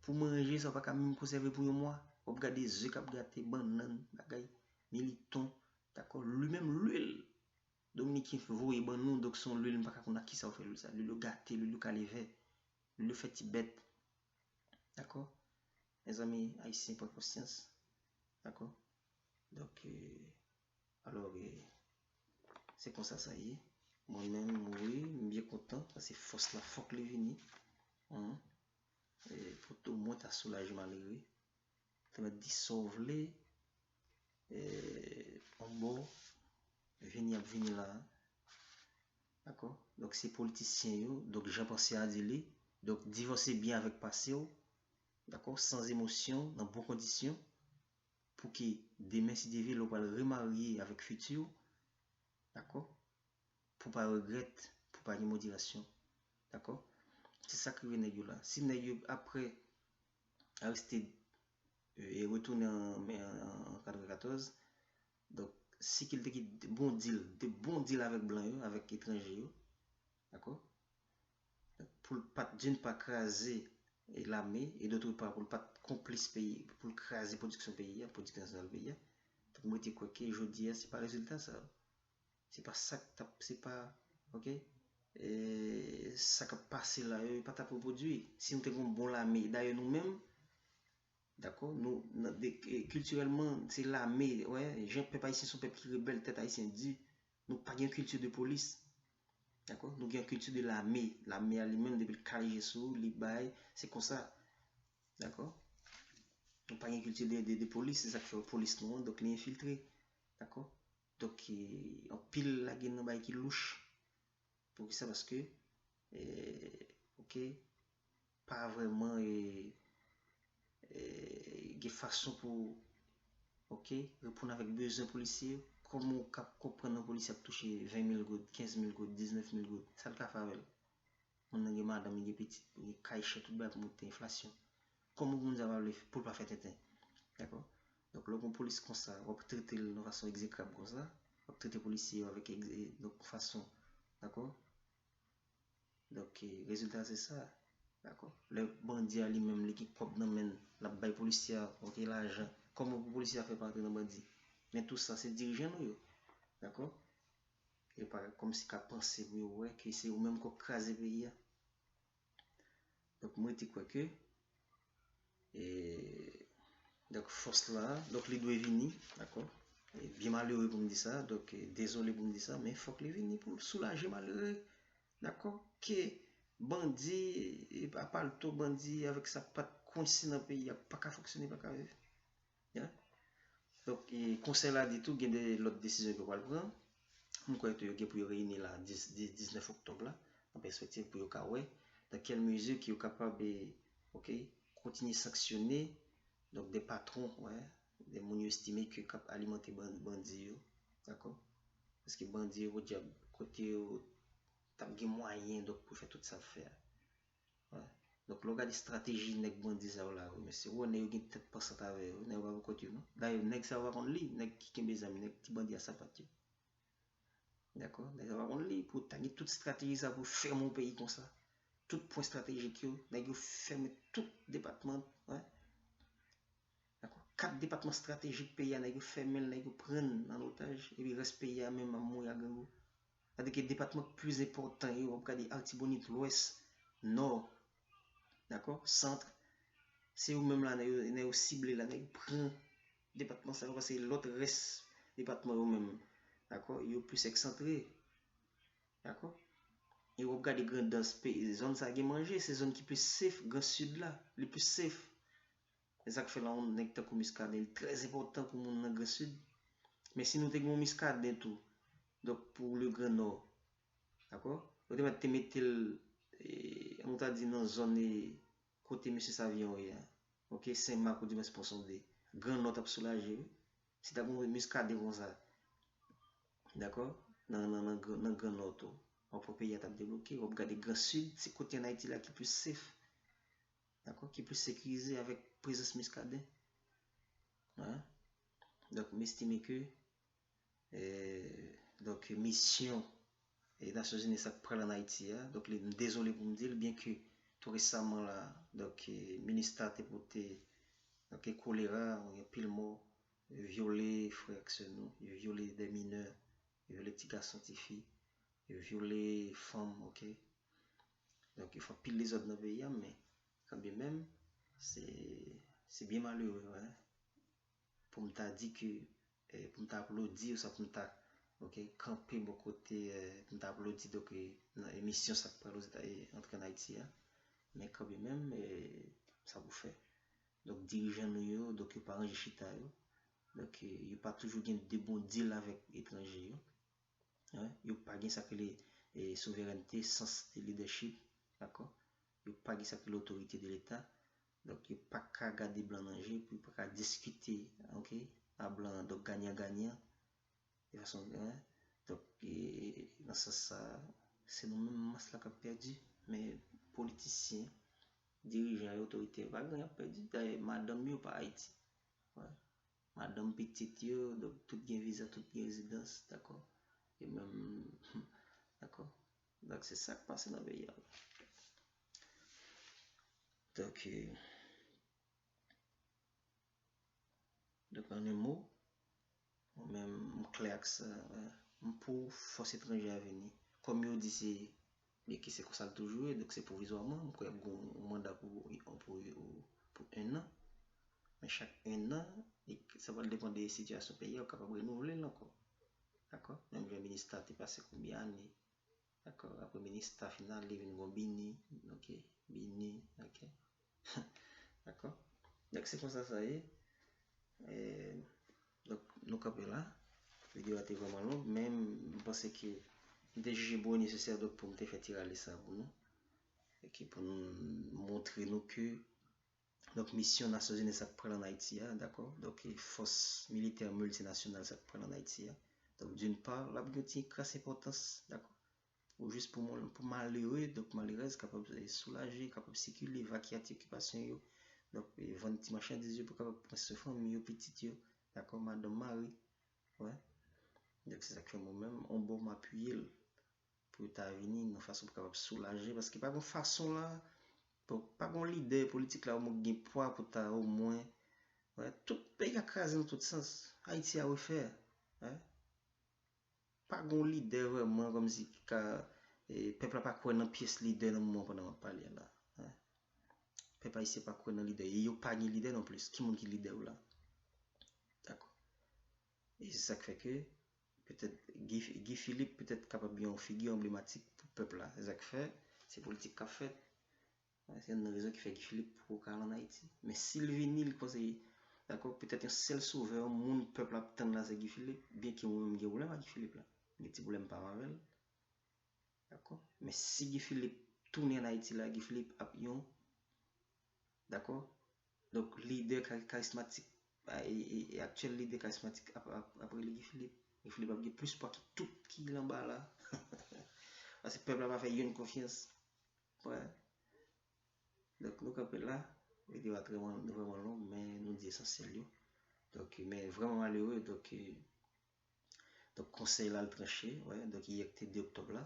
Pou manje sa, w pa ka menm konsève pou yon mwa. W ap gade ze k ap gate, bannann, bagay, militon. Dakò? Li menm lwil Dominiken voye ban nou, donk se yon lwil, m pa ka konn ak kisa yo fè lwil sa. Lwil yo gate, lwil yo kale vè, lwil yo fè ti bèt. Dakò? Mezanmi, ayisyen pran konsyans. Dakò? Donk, e, alò, e, se konsa sa ye. Mwen menm, wi, m byen kontan, paske fòs la fòk li vini. Hein? E, pou omwen ta soulaje malere. Te mèt di sa w vle, e, on bò, vini ap vini la. Dakò? Donk, se politisyen yo. Donk, jan panse a di li. Donk, divòse byen avèk pase w. Dakò? San emosyon, nan bon kondisyon. Pou ke demen, si Dye vle, lè w pral remarye avèk fiti w. Dakò? Pou pa regrèt, pou pa gen modirasyon. Dakò? Se sa k rive nèg yo la. Si nèg yo, apre Aristide, e, retounen an, an, an katrevenkatòz, Donk, si ke l te gen de bon dil, de bon dil avèk blan yo, avèk etranje yo, dakò? Pou l pa t, d'une part, kraze e lame, e d'autre part, pou l pa t konplis peyi, pou l kraze pwodiksyon peyi a, pwodiksyon nasyonal peyi a. Donk, mwen te kwè ke jodi a, se pa rezilta sa yo. Se pa sa k t ap, se pa, oke? E sa k ap pase la yo, yo pa t ap repwodui. Si nou te gen yon bon lame, dayè nou menm, dakò? Nou, nan, de, e, kiltirèlman, se lame, wè, jan pèp ayisyen se yon pèp ki rebèl, tèt ayisyen di. Nou pa gen kilti de polis. Dakò? Nou gen kilti de lame. Lame a li menm, depi l kale je sou ou, li bay, se konsa. Dakò? Nou pa gen kilti de, de, de polis, se sa k fè polis nou an, donk li enfiltre. Dakò? Donk, e, anpil lage nan bagay ki louch. Poukisa? Paske, e, oke, pa vrèman, e, e, gen fason pou, oke, reponn avèk bezwen polisye yo. Kòman w ka konprann yon polisye ap touche ven mil goud, kenz mil goud, diznèf mil goud? Sa l ka fè avè l? Moun nan gen madanm, li gen pitit, li gen kay chè, tout bagay ap moute, enflasyon. Kòman pou moun sa pa vle pou l pa fè tenten? Dakò? Donk, lè w gen yon polis konsa, w ap trete l yon fason egzekrab konsa, w ap trete polisye yo avèk egze-, donk, fason, dakò? Donk, e, rezilta se sa, dakò? Lè bandi a li menm, li gen kòb nan men l, l ap bay polisye a, oke, lajan. Kòman pou polisye a fè pa antre nan bandi? Men tou sa, se dirijan nou yo, dakò? Yo pa kòmsi ka panse pou yo wè ke se yo menm k ap kraze peyi a. Donk, mwen te kwè ke, e, donk, fòs la, donk, li dwe vini, dakò? E byen malere pou m di sa, donk, e, dezole pou m di sa, men fòk li vini pou l soulaje malere, dakò? Ke bandi, e, a palto, bandi avèk sapat kwense nan peyi a, pa ka fonksyone, pa ka viv. Ya. Donk, e, konsèy la di tou, gen de lòt desizyon ke yo pral pran. M kwè tou yo gen pou yo reyini la dis, dis, diznèf oktòb la, nan pèspektiv pou yo ka wè nan kèl mezi ke yo kapab, e, oke, kontinye sanksyone, donk, de patwon, wè, de moun yo estime ke k ap alimante ban-, bandi yo, dakò? Paske bandi yo, podyab, kote yo t ap gen mwayen, donk, pou fè tout sa ap fè a. Wè. Donk, lè w gade estrateji nèg bandi sa yo la, wi, mesye, ou wè nèg yo gen tèt pansant avè yo, nèg yo pa pou kont yo, non. Dayè, nèg sa yo pa konn li, nèg ki kenbe zam, nèg ti bandi a sapat yo. Dakò? Nèg sa yo pa konn li, pou ta gen tout estrateji sa pou fèmen yon peyi konsa. Tout pwen estratejik yo, nèg yo fèmen tout depatman, wè. Dakò? Kat depatman estratejik peyi a, nèg yo fèmen l, nèg yo pran l an otaj, epi rès peyi a menm ap mouri a grangou. Sa vle di ke depatman k plis enpòtan yo, w ap gade Artibonit, Lwès, Nò, dakò, Sant, se yo menm la, nèg yo, nèg yo sible la, nèg yo pran depatman sa yo, paske lòt rès depatman yo menm, dakò, yo plis eksantre, dakò. E w ap gade Grandans, pe-, zòn sa gen manje, se zòn ki plis safe, Gran Sid la, li plis safe. Se sa k fè la, yon nèg tankou Muscadin, li trè enpòtan pou moun nan Gran Sid. Men si nou te gen yon Muscadin tou, donk pou le Gran Nò, dakò? Yo te mèt te mete l, e, nou ta di nan zòn, e, kote mesye Savyon ye a. Oke, Senmak oudimens Ponsonde. Gran Nò t ap soulaje, wi. Si ta gen yon Muscadin konsa, dakò? Nan, nan, nan, Gran- nan Gran Nò tou. W ap wè peyi a t ap debloke. W ap gade Gran Sid, se kote ann Ayiti la ki plis safe. Dakò? Ki plis sekirize avèk prezans Muscadin. Hein? Donk, m estime ke, e, donk, misyon, e, Nasyonzini sa k pral ann Ayiti a, donk, li, m dezole pou m di l, byenke tou resaman la, donk, e, Minista te pote, donk, e, kolera, anpil mò, vyole frè ak sè nou, vyole de minè, vyole ti gason, ti fi, vyole fanm, oke? Donk, yo fè anpil dezòd nan peyi a, men kanmenm, se, se byen malere, wi. Pou m ta di ke, e, pou m ta aplodi, oswa pou m ta, oke, kanpe bò kote, e, pou m ta aplodi, donk, e, nan emisyon sa k pral Ozeta-, e, antre ann Ayiti a. Men kanmenm, e, sa pou fè. Donk, dirijan nou yo, donk, yo pa ranje chita yo. Donk, e, yo pa toujou gen de bon dil avèk etranje yo. Hein? Yo pa gen sa k rele, e, souverènte, sans de leadership, dakò? Yo pa gen sa k rele otorite de Leta. Donk, yo pa ka gade blan nan je, pou yo pa ka diskite, oke, a blan an. Donk, ganyan ganyan, de fason, hein? Donk, e, nan sans sa, se nou menm mas la k ap pèdi, men politisyen, dirijan e otorite yo pa gen anyen y ap pèdi. Dayè, madanm yo pa Ayiti. Wè. madanm, pitit yo, donk tout gen viza, tout gen rezidans, dakò? E menm, dakò? Donk se sa k pase nan peyi a. Donk, euh, donk, an en mo, mwen menm, m klè ak sa, euh, m pou fòs etranje a vini. Kòm yo di se, e ki se konsa l toujou ye, donk se pwovizwaman, m kwè y ap gen yon manda pou, pou, pou, pou en an. Men chak en an, e sa pral depann de sitiyasyon peyi a, yo kapab renouvle l ankò. Dakò? Menm jan minista te pase konbyen ane. Dakò? Apre minista fin ale, vin gon bini. Oke? Bini. Oke? Dakò? Donk, se konsa sa ye. E, donk, nou kanpe la. Videyo a te vrèman long, men m panse ke m te jije bon e nesesè, donk, pou m te fè ti rale sa pou nou. E ke pou nou montre nou ke Donk, misyon Nasyonzini sa k pral ann Ayiti a, dakò? Donk, e fòs militè miltinasyonal sa k pral ann Ayiti a. Donk, d'une part, l ap gen yon ti kras enpòtans, dakò? Pou jis pou moun, pou malere, donk malerèz, kapab, e, soulaje, kapab sikile, vakye ti okipasyon yo. Donk, e, vann ti machandiz yo pou kapab pran swen fanmi yo, pitit yo, dakò? Madanm, mari, wè. Donk, se sa k fè mwen menm, on bò m apiye l. Pou yo ta vini nan fason pou kapab soulaje, paske pa gon fason la, pou, pa gon lidè politik la omwen gen pwa pou ta omwen, wè, tout peyi a kraze nan tout sans. Ayiti a refè, wè. Pa gon lidè vrèman kòmsi ki ka, e, pèp la pa kwè nan pyès lidè nan moman pandan m ap pale a la, wè. Pèp ayisyen pa kwè nan lidè, e yo pa gen lidè non plis. Ki moun ki lidè yo la? Dakò. E se sa k fè ke petèt Guy, Guy Philippe petèt kapab yon figi anblematik pou pèp la. Se sa k fè, se politik k ap fèt. Se youn nan rezon ki fè Guy Philippe poko ka al ann Ayiti. Men si l vini, li panse, dakò, petèt yon sèl sovè, yon moun pèp la ap tann la, se Guy Philippe, byenke mwen menm m gen pwoblèm ak Guy Philippe la. M gen ti pwoblèm pa m avè l. Dakò? Men si Guy Philippe tounen ann Ayiti la, Guy Philippe ap yon, dakò? Donk, lidè ka-, karismatik, a, e, e, e aktyèl lidè karismatik ap, ap, ap rele Guy Philippe. Guy Philippe ap gen plis pwa ki tout ki anba la. Paske pèp la pa fè youn konfyans. Wè. Donk, nou kanpe la. Videyo a trè, vrèman long, men nou di esansyèl yo. Donk, men vrèman malere, donk, e, Donk, konsèy la, l tranche, wè, donk, yè ki te de oktòb la.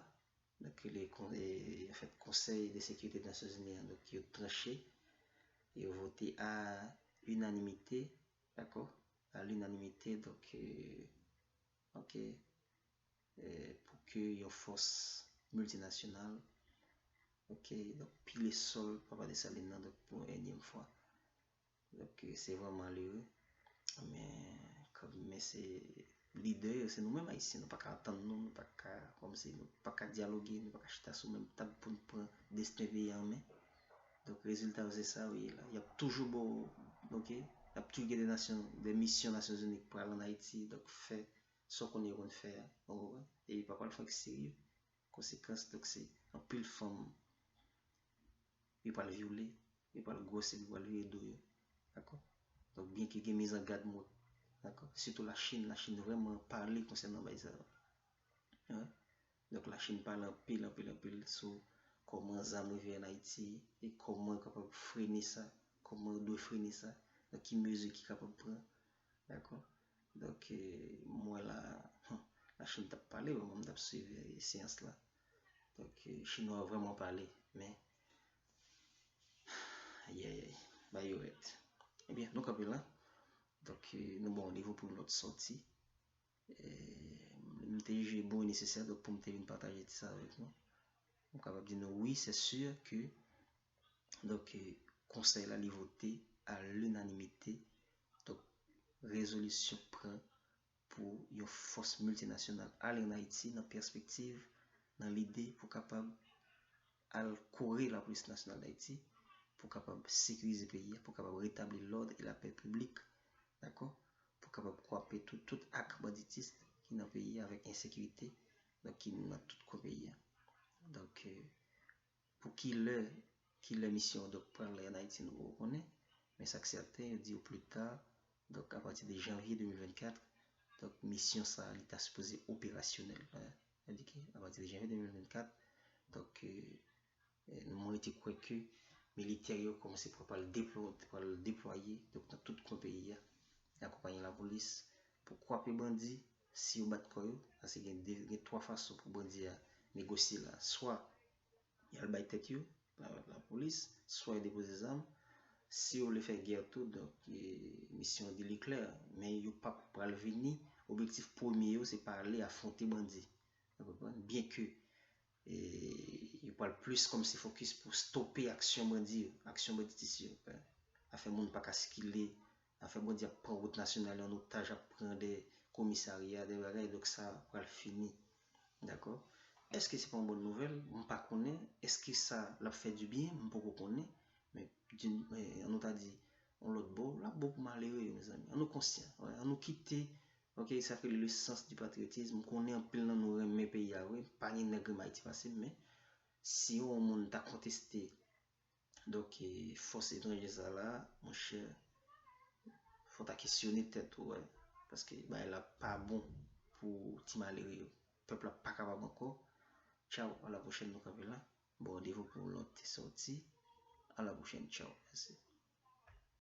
Donk, le kon-, e, anfèt, Konsèy de Sekirite Nasyonzini an, donk, yo tranche, yo vote a linanimite, dakò? A linanimite, donk, e, oke, e, pou ke yon fòs miltinasyonal, oke, donk, pile sòl Papa Desalin nan, donk, pou ènyèm fwa. Donk, se vrèman malere. Men, kanmenm, se lidè yo, se nou menm Ayisyen, nou pa ka antann nou, nou pa ka, kòmsi, nou pa ka dyaloge, nou pa ka chita sou menm tab pou n pran desten peyi a an men. Donk, rezilta yo, se sa yo ye la. Y ap toujou ba w, oke? Y ap toujou gen de nasyon, de misyon Nasyonzini k pral ann Ayiti, donk, fè sa w konnen yo konn fè a, w konprann? E yo pa pral fè anyen ki serye. Konsekans, donk, se anpil fanm yo pral vyole, yo pral gwosye, yo pral vire do yo. Dakò? Donk, byenke gen mizangad, dakò? Sitou Lachin, Lachin vrèman pale konsènan bagay sa yo. Wi. Donk, Lachin pale anpil, anpil, anpil sou kòman zam rive ann Ayiti e kòman yo kapab frene sa, kòman yo dwe frene sa, nan ki mezi ki kapab pran. Dakò? Donk, e, m wè la, hmm, Lachin t ap pale, bon, mwen m t ap swiv, e, seyans la. Donk, e, Chinwa yo vrèman pale, men, ayayay, bagay yo rèd. Ebyen, nou kanpe la. Donk, e, nou ba w randevou pou yon lòt sòti. E, m te jije bon e nesesè, donk, pou m te vin pataje ti sa avèk nou. M kapab di nou, wi, se si ke Donk, e, konsèy la, li vote a linanimite. Donk, rezolisyon pran pou yon fòs miltinasyonal ale ann Ayiti nan pèspektiv, nan lide pou kapab al kore Lapolis Nasyonal d Ayiti, pou kapab sekirize peyi a, pou kapab retabli lòd e lapè piblik, dakò? Pou kapab kwape tou, tout ak banditis ki nan peyi a avèk ensekirite, donk, ki nan tout kwen peyi a. Donk, e, Pou ki lè, ki lè misyon an, donk, pral ann Ayiti, nou poko konnen. Men sa k sèten, yo di o pli ta, donk, apati de janvye de mil vennkat, donk, misyon sa a, li ta sipoze operasyonèl. Wi. Sa vle di ke, apati de janvye de mil vennkat, donk, e, e, mwen rete kwè ke militè yo kòmanse pral, pral deplwa-, pral deplwaye, donk, nan tout kwen peyi a. akonpaye lapolis pou kwape bandi si yo bat kò yo. Paske gen de, gen twa fason pou bandi a negosye la. Swa y al bay tèt yo, la, lapolis, swa yo depoze zam. Si yo vle fè gè tou, donk, e, misyon an di li klè, men yo p ap pral vini. Objektif premye yo, se pa ale afwonte bandi. Ou konprann? Byenke, e, yo pral plis kòmsi fokis pou stope aksyon bandi yo, aksyon banditis yo. Afè moun pa ka sikile, afè bandi ap pran wout nasyonal yo an otaj, ap pran de komisarya, de bagay, donk sa pral fini. Dakò? Èske se pa yon bòn nouvèl? M pa konnen. Èske sa l ap fè dibyen? M poko konnen. Men, di, men, an nou ta di, yon lòt bò, l ap bon pou malere yo, mezanmi. An nou konsyan. Wè, an nou kite, ok, sa k rele le sens du patriotisme. M konnen anpil nan nou renmen peyi a, wi. Pa gen nèg renmen Ayiti pase m, men si yon moun ta konteste, donk, e, fòs etranje sa la, monchè, fò w ta kesyone tèt ou, wè. Paske bagay la pa bon pou ti malere yo. Pèp la pa kapab ankò. Tchaw, a la pwochèn, nou kanpe la. Bon, randevou pou yon lòt sòti. A la pwochèn, tchaw. Mèsi.